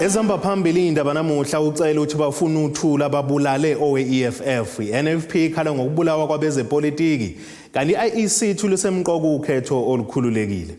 Ezihamba phambili indaba namuhla ucela ukuthi bafuna uthula babulale owe-EFF. I-NFP ikhala ngokubulawa kwabezepolitiki kanti i-IEC ithulise mqoka ukhetho olukhululekile.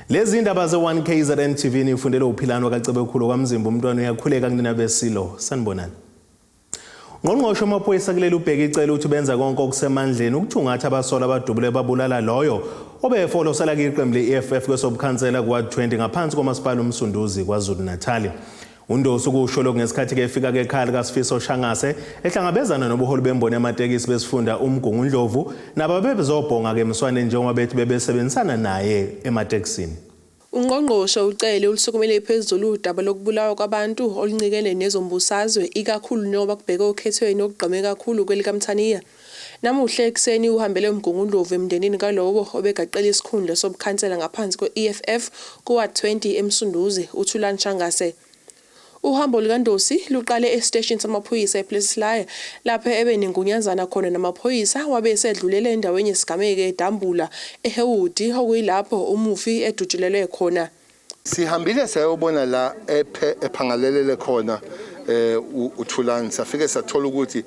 Lezi indaba ze-1 KZN TV nifundele uPhilani wakaCebekhulu kwaMzimba umntwana uyakhuleka kunina besilo. Sanibonani. Ngqongqoshe wamaphoyisa kuleli uBheki Cele uthi benza konke okusemandleni ukuthungatha abasolwa abadubule babulala loyo obefolosela iqembu le-EFF kwesobukhansela ku-Ward 20 ngaphansi komasipala uMsunduzi KwaZulu-Natal. UNdosi ukusho lokhu ngesikhathi ke efika ekhaya likaSifiso Shangase ehlangabezana nobuholi bemboni yamatekisi besifunda uMgungundlovu nababebezobhonga ke emswaneni njengoba bethi bebesebenzisana naye ematekisini. Ungqongqoshe uCele ulusukumele phezulu udaba lokubulawa kwabantu oluncikene nezombusazwe ikakhulu njengoba kubheke okhethweni okugqame kakhulu kwelikaMthaniya. Namuhla ekuseni uhambele uMgungundlovu emndenini kalowo obegaqele isikhundla sobukhansela ngaphansi kwe-EFF kuWard 20 eMsunduzi, uThulani Shangase. Uhambo lukaNdosi luqale esiteshini samaphoyisa ePlessislaer lapho ebe nengunyazana khona namaphoyisa wabe esedlulela endaweni yesigameko eDambula, eHeywood okuyilapho umufi edutshulelwe khona. Sihambile sayobona la ephangalelele khona eh uThulani safike sathola ukuthi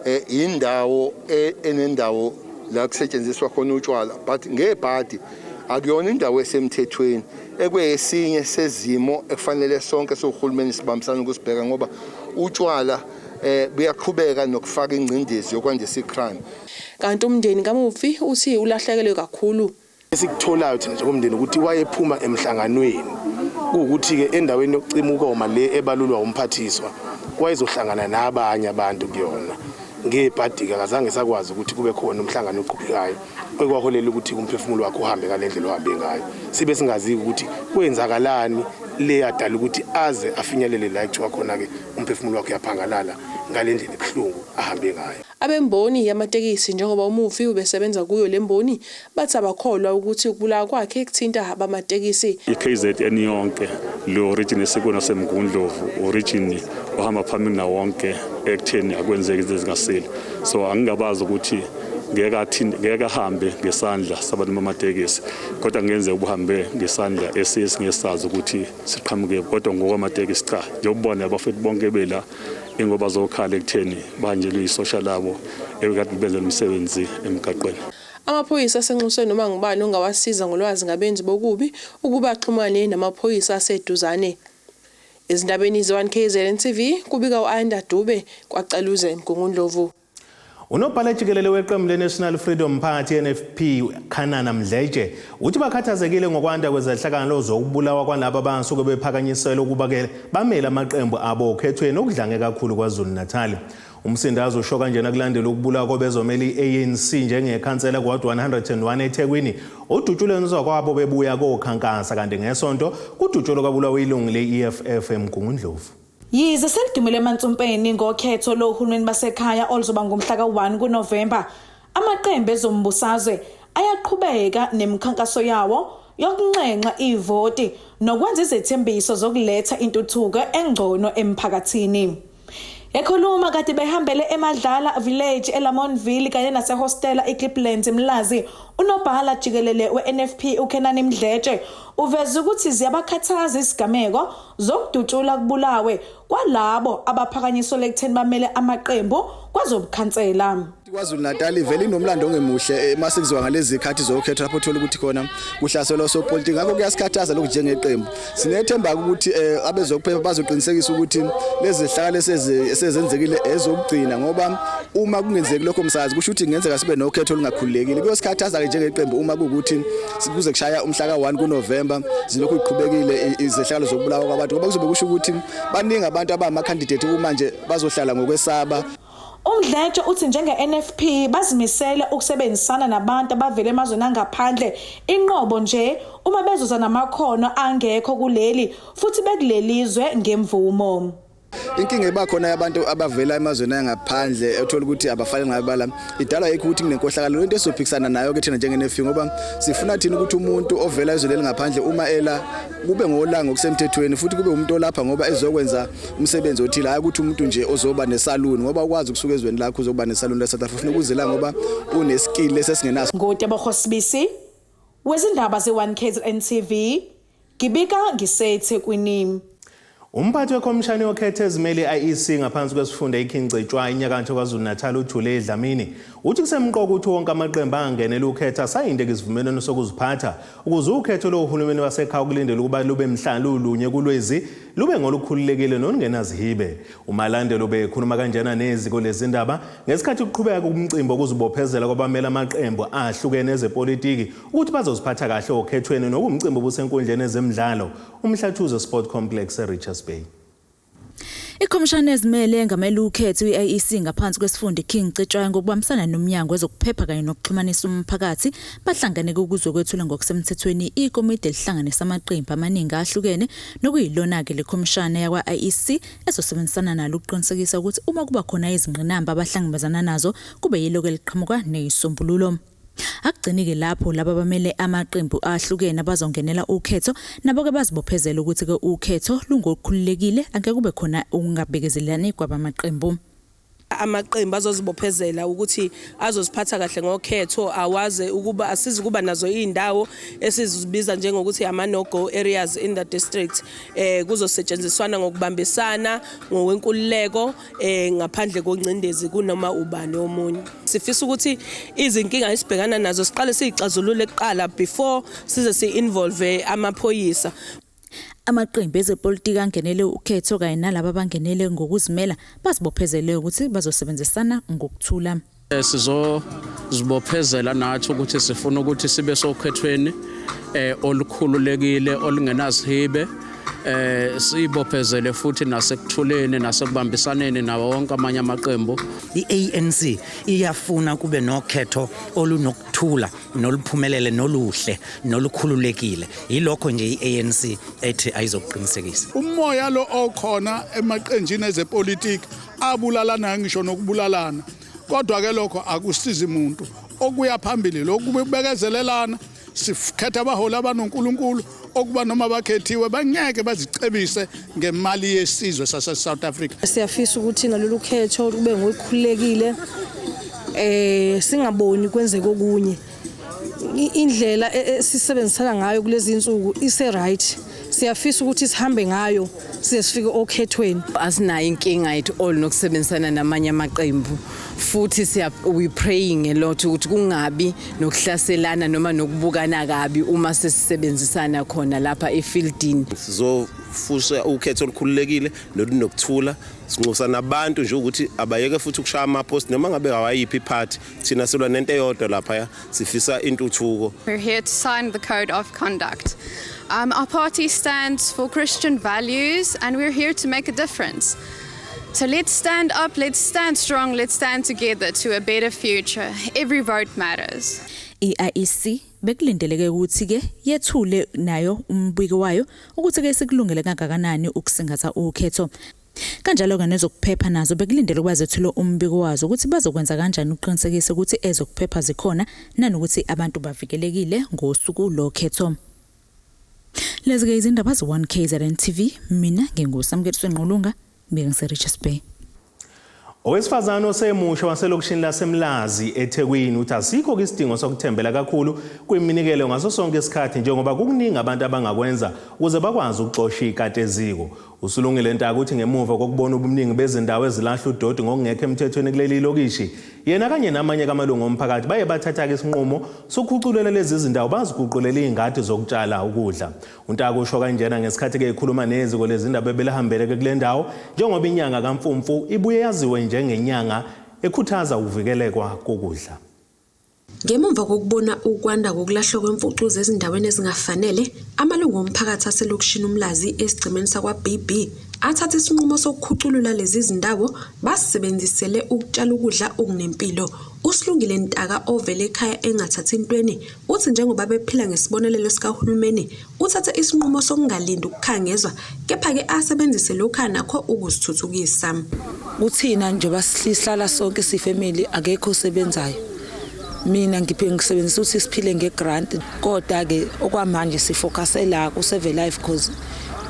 eh, indawo e, enendawo la kusetshenziswa khona utshwala but ngebhadi akuyona indawo esemthethweni ekwesinye sezimo ekufanele sonke siwuhulumeni sibambisane ukusibheka ngoba utshwala eh buyaqhubeka nokufaka ingcindezi yokwandisa icrime. Kanti umndeni kamufi uthi ulahlekelwe kakhulu. Esikutholayo thina njengomndeni ukuthi wayephuma emhlanganweni kuwukuthi-ke endaweni yokucima ukoma le ebalulwa umphathiswa wayezohlangana nabanye abantu kuyona ngebhadi-ke akazange sakwazi ukuthi kube khona umhlangano oqhubekayo ekwaholela ukuthi umphefumulo wakhe uhambe ngale ndlela ohambe ngayo sibe singazi ukuthi kwenzakalani le yadala ukuthi aze afinyelele la ekuthiwa khona-ke umphefumulo wakhe uyaphangalala ngale ndlela ebuhlungu ahambe ngayo. Abemboni yamatekisi njengoba umufi ubesebenza kuyo le mboni bathi abakholwa ukuthi ukubulawa kwakhe kuthinta abamatekisi. I-KZN yonke lo region esikona seMgundlovu region ohamba phambili nawonke ekutheni akwenzeki izinto ezingasile so angingabazi ukuthi ngeke athinte ngeke ahambe ngesandla sabantu bamatekisi kodwa kungenzeka ubuhambe ngesandla esingesazi ukuthi siqhamuke kodwa ngokwamatekisi cha njengokubona abafethu bonke bela ingoba zokhala ekutheni banjelwe isosha labo ebekade benza umsebenzi emgaqweni. Amaphoyisa asenxuse noma ngubani ongawasiza ngolwazi ngabenzi bokubi ukuba axhumane namaphoyisa aseduzane. Ezindabeni ze-1 KZN TV kubika u-Ayanda Dube kwaCaluza eMgungundlovu. Unobhala jikelele weqembu le-National Freedom Party NFP Khanana Mdletshe uthi bakhathazekile ngokwanda kwezehlakalo zokubulawa kwalaba abasuke bephakanyiselwe ukuba-ke bamele amaqembu abo okhethweni okudlange kakhulu KwaZulu-Natal. Umsindazi usho kanjena kulandela ukubulawa kobezomela i-ANC njengekhansela kuward 101 eThekwini odutshulwe kwabo bebuya kokhankasa kanti ngesonto kudutshulwe kwabulawa ilungu le-EFF eMgungundlovu. Yize selidumile emansumpeni ngokhetho lohulumeni basekhaya oluzoba ngomhla ka-1 kuNovemba, amaqembu ezombusazwe ayaqhubeka nemikhankaso yawo yokunxenxa ivoti nokwenza izethembiso zokuletha intuthuko engcono emphakathini. Ekhuluma kade behambele eMadlala Village eLamontville kanye nasehostela iCliplands eMlazi, unobhala jikelele weNFP uKhenani Mdletshe uveze ukuthi ziyabakhathaza izigameko zokudutshula kubulawe kwalabo abaphakanyiswe ekutheni bamele amaqembu kwezobukhansela. KwaZulu-Natal ivele inomlando ongemuhle uma sekuziwa ngalezi zikhathi zokhetho lapho uthola ukuthi khona kuhlaselwa osopolitiki ngakho kuyasikhathaza lokhu njengeqembu. Sinethemba ukuthi abezokuphepha bazoqinisekisa ukuthi lezi zehlakalo esezenzekile ezokugcina ngoba uma kungenzeki lokho msakazi kusho ukuthi kungenzeka sibe nokhetho olungakhululekile. Kuyosikhathaza-ke njengeqembu uma kuwukuthi kuze kushaya umhla ka-1 kuNovemba zilokhu ziqhubekile izehlakalo zokubulawa kwabantu ngoba kuzobe kusho ukuthi baningi abantu abama-candidate kumanje bazohlala ngokwesaba. UMdletshe uthi njenge-NFP bazimisele ukusebenzisana nabantu abavela emazweni angaphandle inqobo nje uma bezoza namakhono angekho kuleli futhi bekulelizwe ngemvumo. Inkinga eba khona yabantu abavela emazweni angaphandle othola ukuthi abafanele ngabe bala idalwa yikho ukuthi kunenkohlakalo lento esizophikisana nayo ke thina njenge-NFP ngoba sifuna thina ukuthi umuntu ovela ezweni elingaphandle uma ela kube ngola ngokusemthethweni futhi kube umuntu olapha ngoba ezokwenza umsebenzi othile hayi ukuthi umuntu nje ozoba nesaluni ngoba ukwazi ukusuka ezweni lakho uzoba nesaluni la-South Africa ufuna ukuzela ngoba uneskill lesesingenaso. NguTebogo Sibisi wezindaba ze-1 KZN TV ngibika ngiseThekwini. Umphathi wekhomishani yokhetho ezimele i-IEC ngaphansi kwesifunda iKing Cetshwayo inyakatho KwaZulu-Natal uJule Dlamini uthi kusemqoka ukuthi wonke amaqembu angenele ukhetho asayinde isivumelwano sokuziphatha ukuze ukhetho lohulumeni wasekhaya kulindele ukuba lube mhla lulunye kuLwezi lube ngolukhululekile nolungenazihibe. Umalandela ubekhuluma kanjena neziko lezindaba ngesikhathi kuqhubeka umcimbi wokuzibophezela kwabamele amaqembu ahlukene ezepolitiki ukuthi bazoziphatha kahle okhethweni nokumcimbi obusenkundleni ezemidlalo uMhlathuze Sport Complex eRichards Bay. Ikhomishana ezimele engamele ukhetho i-IEC ngaphansi kwesifunda iKing Cetshwayo ngokubambisana nomnyango wezokuphepha kanye nokuxhumanisa umphakathi bahlangane ukuzokwethula ngokusemthethweni ikomidi elihlanganisa amaqembu amaningi ahlukene nokuyilona-ke le khomishana yakwa-IEC ezosebenzisana nalo ukuqinisekisa ukuthi uma kuba khona izingqinamba abahlangabezana nazo kube yiloko eliqhamuka neyisombululo. Akugcini-ke lapho, laba abamele amaqembu ahlukene abazongenela ukhetho nabo-ke bazibophezela ukuthi-ke ukhetho lungokukhululekile, angeke kube khona ukungabekezelelani kwabamaqembu. Amaqembu azozibophezela ukuthi azoziphatha kahle ngokhetho, awaze ukuba asize ukuba nazo izindawo esizibiza njengokuthi ama no go areas in the district. Kuzosetshenziswana ngokubambisana ngokwenkululeko ngaphandle kongcindezi kunoma ubani omunye. Sifisa ukuthi izinkinga esibhekana nazo siqale siyixazulule kuqala before size si-involve amaphoyisa. Amaqembu ezepolitiki angenele ukhetho kanye nalabo abangenele ngokuzimela bazibophezele ukuthi bazosebenzisana ngokuthula. Sizozibophezela nathi ukuthi sifuna ukuthi sibe sokhethweni olukhululekile olungenazihibe, sibophezele futhi nasekuthuleni nasekubambisaneni nawo wonke amanye amaqembu. I-ANC iyafuna kube nokhetho olunokuthula noluphumelele noluhle nolukhululekile. Yilokho nje i-ANC ethi ayizokuqinisekisa. Umoya lo okhona emaqenjini ezepolitiki abulalana ngisho nokubulalana, kodwa ke lokho akusizi umuntu. Okuya phambili lokhu kubekezelelana, sikhetha abaholi abanoNkulunkulu okuba noma bakhethiwe bangeke bazicebise ngemali yesizwe sase South Africa. Siyafisa ukuthi nalolu khetho kube ngokukhululekile, singaboni kwenzeka okunye. Indlela esisebenzisana ngayo kulezi insuku ise right, siyafisa ukuthi sihambe ngayo size sifike okhethweni. Asinayo inkinga at all nokusebenzisana namanye amaqembu, futhi siya we praying a lot ukuthi kungabi nokuhlaselana noma nokubukana kabi uma sesisebenzisana khona lapha efieldini. Sizofisa ukhetho olukhululekile nolunokuthula. Sinxusa nabantu nje ukuthi abayeke futhi ukushaya ama-post noma ngabe awayiphi iphathi. Thina silwa nento eyodwa laphaya, sifisa intuthuko. We're here to sign the code of conduct. Our party stands for Christian values and we're here to make a difference. So let's stand up, let's stand strong, let's stand together to a better future. Every vote matters. I-IEC bekulindeleke ukuthi-ke yethule nayo umbiko wayo ukuthi-ke sikulungele kangakanani ukusingatha ukhetho. Kanjalo-ke nezokuphepha nazo bekulindele ukuba zethule umbiko wazo ukuthi bazokwenza kanjani ukuqinisekisa ukuthi ezokuphepha zikhona nanokuthi abantu bavikelekile ngosuku lokhetho. Lezi-ke izindaba ze-1 KZN TV, mina nginguSamukeliso Ngqulunga, mina ngise-Richards Bay. Owesifazane osemusha waselokishini laseMlazi eThekwini uthi asikho isidingo sokuthembela kakhulu kwiminikelo ngaso sonke isikhathi njengoba kukuningi abantu abangakwenza ukuze bakwazi ukuxosha ikati eziko. Usulungile Ntaka uthi ngemuva kokubona ubuningi bezindawo ezilahla udoti ngokungekho emthethweni kuleli lokishi, yena kanye namanye kamalungu omphakathi baye bathatha-ke isinqumo sokukhuculela lezi zindawo baziguqulela iy'ngadi zokutshala ukudla. UNtaka usho kanjena ngesikhathi-ke ekhuluma neziko lezindaba ebelihambeleke kule ndawo njengoba inyanga kaMfumfu ibuye yaziwe njengenyanga ekhuthaza ukuvikelekwa kokudla. Ngemumva kokubona ukwanda kokulahlwa kwemfucuza ezindaweni ezingafanele, amalungu omphakathi aselokishini uMlazi esigcemeni sakwa-BB athatha isinqumo sokukhuculula lezi zindawo basisebenzisele ukutshala ukudla okunempilo. USilungile Ntaka ovele ekhaya engathathi intweni uthi njengoba bephila ngesibonelelo sikahulumeni uthathe isinqumo sokungalindi ukukhangezwa kepha-ke asebenzise lokhu anakho ukuzithuthukisa. Kuthina njengoba sihlala sonke sifamily, akekho osebenzayo. Mina ngiphe ngisebenzisa ukuthi siphile ngegrant, kodwa ke okwamanje sifocuse la ku Save Life cause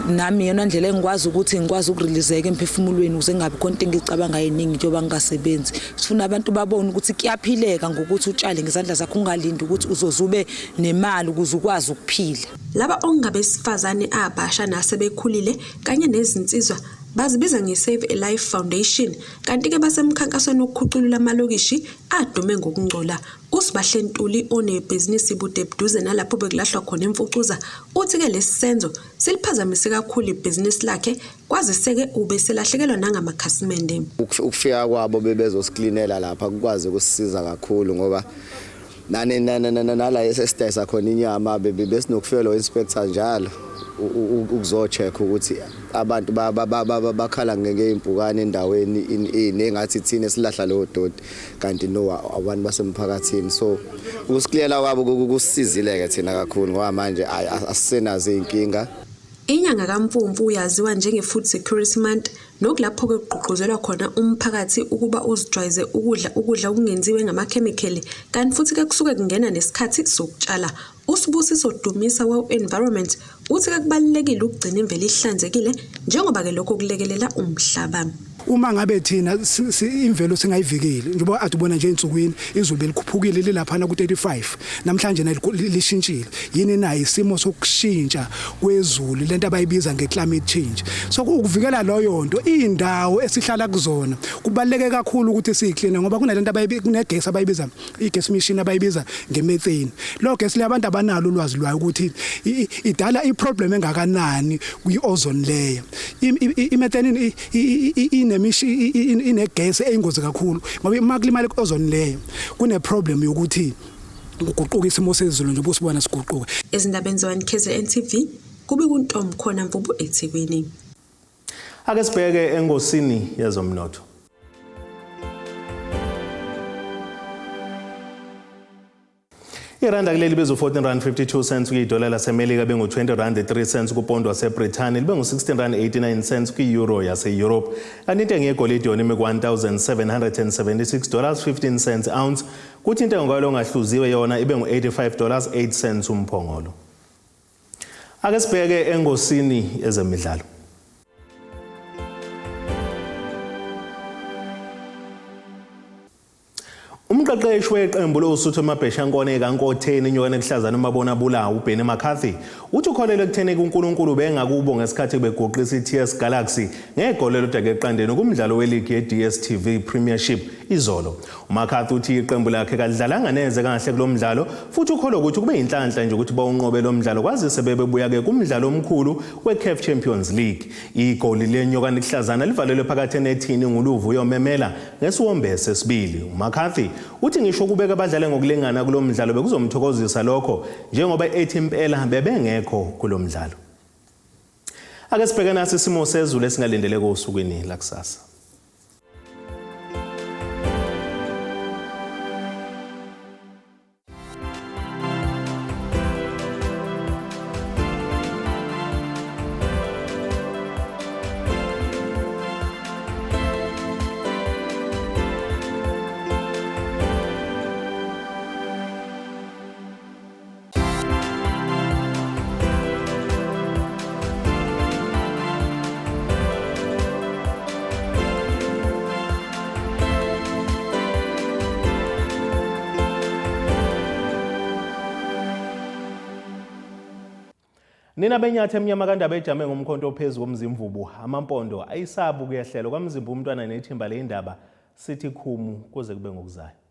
Nami iyona ndlela engikwazi ukuthi ngikwazi ukureleaseka emphefumulweni ukuze ngingabi khona into engicabanga eningi njengoba ngingasebenzi. Sifuna abantu babone ukuthi kuyaphileka ngokuthi utshale ngezandla zakho ungalindi ukuthi uzoze ube nemali ukuze ukwazi ukuphila. Laba okungabesifazane abasha nasebekhulile kanye nezinsizwa bazibiza nge-Save a Life Foundation kanti-ke basemkhankasweni wokukhuculula amalokishi adume ngokungcola. USibahle Ntuli onebhizinisi bude buduze nalapho bekulahlwa khona imfucuza uthi-ke lesi senzo siliphazamise kakhulu ibhizinisi lakhe kwazise-ke ubeselahlekelwa nangamakhasimende. Ukufika kwabo bebezosiklinela lapha kukwazi ukusisiza kakhulu ngoba nani nala esidayisa khona inyama besinokufikelwa inspector njalo ukuzo-check ukuthi abantu bakhala ngey'mpukane endaweni ini engathi thina silahla lowo doti kanti no abantu basemphakathini. So ukusikliyela kwabo kusisizile-ke thina kakhulu ngoba manje asisenazo iy'nkinga. Inyanga kaMfumfu yaziwa njenge-Food Security Month nokulapho-ke kugqugquzelwa khona umphakathi ukuba uzijwayeze ukudla ukudla okungenziwe ngamakhemikheli kanti futhi-ke kusuke kungena nesikhathi sokutshala. USibusiso Dumisa we-Environment uthi-ke kubalulekile ukugcina imvelo ihlanzekile njengoba-ke lokho kulekelela umhlaba. Uma ngabe thina imvelo singayivikeli njengoba ade ubona nje ensukwini izulu belikhuphukile lilaphana ku-35 namhlanje lishintshile yini nayo isimo sokushintsha kwezulu lento abayibiza nge-climate change. So ukuvikela loyo nto iy'ndawo esihlala kuzona kubaluleke kakhulu ukuthi siyikline ngoba kunalento kunegesi abayibiza i-gas machine abayibiza nge-methane. Lo gas le abantu abanalo ulwazi lwayo ukuthi idala i-problem engakanani kwi-ozone layer. I-methane inemishi inegesi eyingozi kakhulu ngoba uma kulimala i-ozone layer kune-problem yokuthi kuguquka isimo sezulu njengoba usibona siguquka. Ezindabeni ze-1 KZN TV kube kuNtombi khona Mvubu eThekwini. Ake sibheke engosini yezomnotho. Iranda kuleli bezu-14 rand 52 cents kwidola laseMelika, bengu-20 rand 3 cents kupondo waseBrithani, libe ngu-16 rand 89 cents kwi-euro yase-Europe. Kanti intengo yegolide yona imi ku-1776 dollars 15 cents ounce, kuthi intengo kwalo ongahluziwe yona ibe ngu-85 dollars 8 cents umphongolo. Ake sibheke engosini ezemidlalo. Umqeqeshi weqembu loSuthu Amabheshankone kaNkotheni inyokane ekuhlazana uMabona Bulawa uBenny McCarthy uthi ukholelwa ekutheni kuNkulunkulu bengakubo ngesikhathi beguqisa iTS Galaxy ngegoli elodwa eqandeni kumdlalo weligi ye-DStv Premiership izolo. UMcCarthy uthi iqembu lakhe kalidlalanga neze kahle kulo mdlalo futhi ukholwa ukuthi kube yinhlanhla nje ukuthi bawunqobe lo mdlalo kwazise bebebuya-ke kumdlalo omkhulu we-CAF Champions League. Igoli lenyokane ekuhlazana livalelwe phakathi enethini nguLuvuyo Memela ngesiwombe sesibili. UMcCarthy uthi ngisho ukubeka abadlali ngokulingana kulo mdlalo bekuzomthokozisa lokho njengoba ethi impela bebengekho kulo mdlalo. Ake sibheke nasi isimo sezulu esingalindeleke osukwini lakusasa. Nina benyathi emnyama kandaba ejame ngomkhonto ophezu komzimvubu amampondo ayisabu kuyehlelwa kwamzimba umntwana nethimba lendaba sithi khumu kuze kube ngokuzayo.